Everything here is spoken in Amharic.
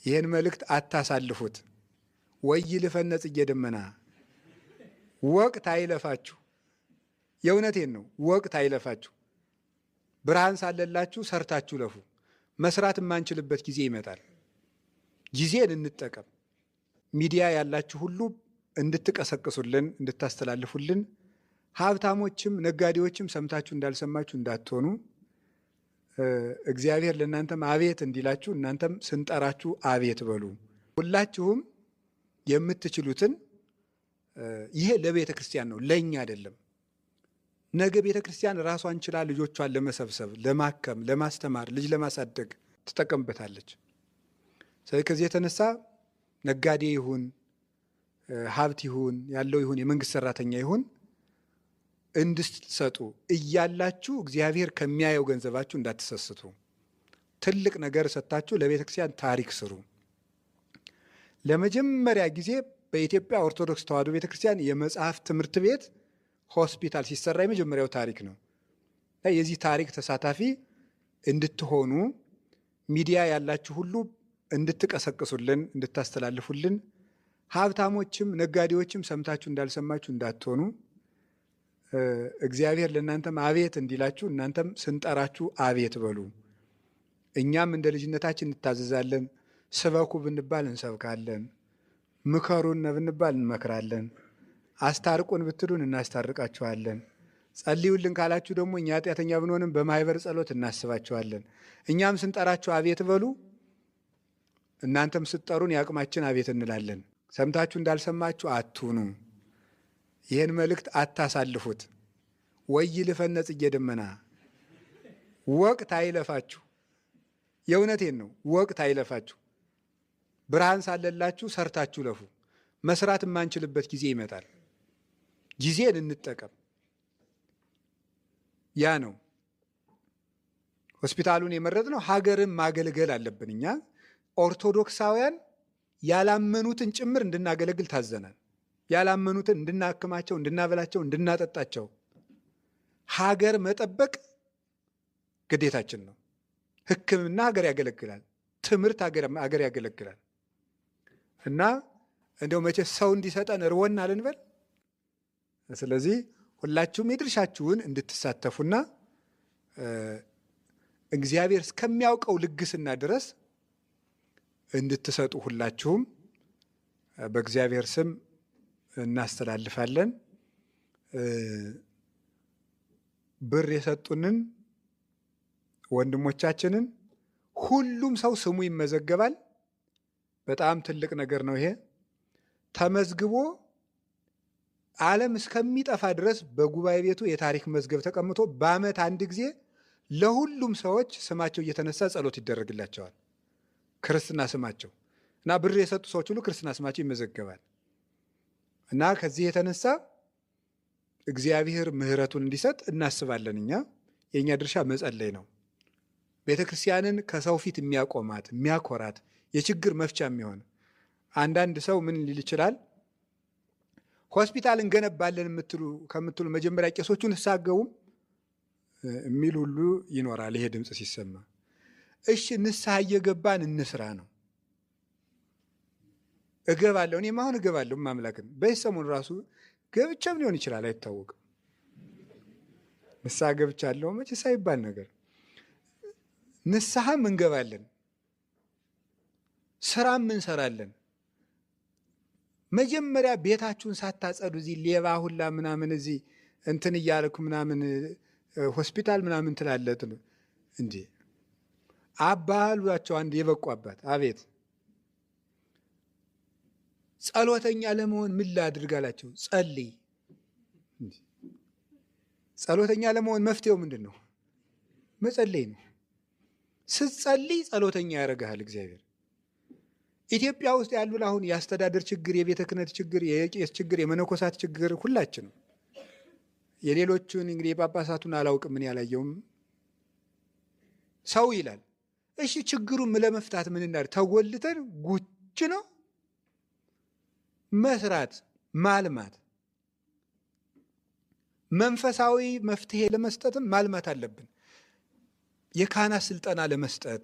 ይህን መልእክት አታሳልፉት። ወይ ይልፈነ ጽጌ ደመና፣ ወቅት አይለፋችሁ። የእውነቴን ነው። ወቅት አይለፋችሁ። ብርሃን ሳለላችሁ ሰርታችሁ ለፉ። መስራት የማንችልበት ጊዜ ይመጣል። ጊዜን እንጠቀም። ሚዲያ ያላችሁ ሁሉ እንድትቀሰቅሱልን፣ እንድታስተላልፉልን፣ ሀብታሞችም ነጋዴዎችም ሰምታችሁ እንዳልሰማችሁ እንዳትሆኑ፣ እግዚአብሔር ለእናንተም አቤት እንዲላችሁ እናንተም ስንጠራችሁ አቤት በሉ። ሁላችሁም የምትችሉትን። ይሄ ለቤተ ክርስቲያን ነው፣ ለእኛ አይደለም። ነገ ቤተ ክርስቲያን ራሷን ችላ ልጆቿን ለመሰብሰብ፣ ለማከም፣ ለማስተማር፣ ልጅ ለማሳደግ ትጠቀምበታለች። ስለዚህ ከዚህ የተነሳ ነጋዴ ይሁን፣ ሀብት ይሁን፣ ያለው ይሁን፣ የመንግስት ሰራተኛ ይሁን፣ እንድትሰጡ እያላችሁ እግዚአብሔር ከሚያየው ገንዘባችሁ እንዳትሰስቱ። ትልቅ ነገር ሰጥታችሁ ለቤተ ክርስቲያን ታሪክ ስሩ። ለመጀመሪያ ጊዜ በኢትዮጵያ ኦርቶዶክስ ተዋሕዶ ቤተ ክርስቲያን የመጽሐፍ ትምህርት ቤት ሆስፒታል ሲሰራ የመጀመሪያው ታሪክ ነው። የዚህ ታሪክ ተሳታፊ እንድትሆኑ፣ ሚዲያ ያላችሁ ሁሉ እንድትቀሰቅሱልን፣ እንድታስተላልፉልን፣ ሀብታሞችም ነጋዴዎችም ሰምታችሁ እንዳልሰማችሁ እንዳትሆኑ፣ እግዚአብሔር ለእናንተም አቤት እንዲላችሁ እናንተም ስንጠራችሁ አቤት በሉ። እኛም እንደ ልጅነታችን እንታዘዛለን። ስበኩ ብንባል እንሰብካለን። ምከሩን ብንባል እንመክራለን። አስታርቁን ብትሉን እናስታርቃችኋለን። ጸልዩልን ካላችሁ ደግሞ እኛ ኃጢአተኛ ብንሆንም በማህበር ጸሎት እናስባችኋለን። እኛም ስንጠራችሁ አቤት በሉ፣ እናንተም ስትጠሩን የአቅማችን አቤት እንላለን። ሰምታችሁ እንዳልሰማችሁ አትሁኑ። ይህን መልእክት አታሳልፉት። ወይ ይልፈነ ጽጌ ደመና፣ ወቅት አይለፋችሁ። የእውነቴን ነው። ወቅት አይለፋችሁ። ብርሃን ሳለላችሁ ሰርታችሁ ለፉ። መስራት የማንችልበት ጊዜ ይመጣል። ጊዜን እንጠቀም። ያ ነው ሆስፒታሉን የመረጥነው። ሀገርን ማገልገል አለብን። እኛ ኦርቶዶክሳውያን ያላመኑትን ጭምር እንድናገለግል ታዘናል። ያላመኑትን እንድናክማቸው፣ እንድናበላቸው፣ እንድናጠጣቸው፣ ሀገር መጠበቅ ግዴታችን ነው። ሕክምና ሀገር ያገለግላል። ትምህርት ሀገር ያገለግላል። እና እንደው መቼ ሰው እንዲሰጠን እርቦናል እንበል። ስለዚህ ሁላችሁም የድርሻችሁን እንድትሳተፉና እግዚአብሔር እስከሚያውቀው ልግስና ድረስ እንድትሰጡ ሁላችሁም በእግዚአብሔር ስም እናስተላልፋለን። ብር የሰጡንን ወንድሞቻችንን ሁሉም ሰው ስሙ ይመዘገባል። በጣም ትልቅ ነገር ነው ይሄ። ተመዝግቦ ዓለም እስከሚጠፋ ድረስ በጉባኤ ቤቱ የታሪክ መዝገብ ተቀምጦ በዓመት አንድ ጊዜ ለሁሉም ሰዎች ስማቸው እየተነሳ ጸሎት ይደረግላቸዋል። ክርስትና ስማቸው እና ብር የሰጡ ሰዎች ሁሉ ክርስትና ስማቸው ይመዘገባል። እና ከዚህ የተነሳ እግዚአብሔር ምሕረቱን እንዲሰጥ እናስባለን። እኛ የእኛ ድርሻ መጸለይ ነው። ቤተ ክርስቲያንን ከሰው ፊት የሚያቆማት፣ የሚያኮራት፣ የችግር መፍቻ የሚሆን። አንዳንድ ሰው ምን ሊል ይችላል? ሆስፒታል እንገነባለን የምትሉ ከምትሉ መጀመሪያ ቄሶቹን ንስሐ አትገቡም የሚል ሁሉ ይኖራል። ይሄ ድምፅ ሲሰማ እሺ ንስሐ እየገባን እንስራ ነው። እገባለሁ፣ እኔም አሁን እገባለሁ። ማምላክን በዚህ ሰሞን ራሱ ገብቼም ሊሆን ይችላል፣ አይታወቅም። ንስሐ ገብቻለሁ መቼ ሳይባል ነገር ንስሐም እንገባለን፣ ስራም እንሰራለን። መጀመሪያ ቤታችሁን ሳታጸዱ እዚህ ሌባ ሁላ ምናምን እዚህ እንትን እያልኩ ምናምን ሆስፒታል ምናምን ትላለት እንዴ? አባ አሏቸው አንድ የበቁ አባት፣ አቤት ጸሎተኛ ለመሆን ምን ላድርግ አላቸው። ጸልይ። ጸሎተኛ ለመሆን መፍትሄው ምንድን ነው? መጸለይ ነው። ስትጸልይ ጸሎተኛ ያደርግሃል እግዚአብሔር። ኢትዮጵያ ውስጥ ያሉን አሁን የአስተዳደር ችግር፣ የቤተ ክህነት ችግር፣ የቄስ ችግር፣ የመነኮሳት ችግር ሁላችንም፣ የሌሎቹን እንግዲህ የጳጳሳቱን አላውቅም፣ ምን ያላየውም ሰው ይላል። እሺ ችግሩን ለመፍታት ምን እናድርግ? ተጎልተን ጉች ነው መስራት፣ ማልማት፣ መንፈሳዊ መፍትሄ ለመስጠትም ማልማት አለብን። የካህናት ስልጠና ለመስጠት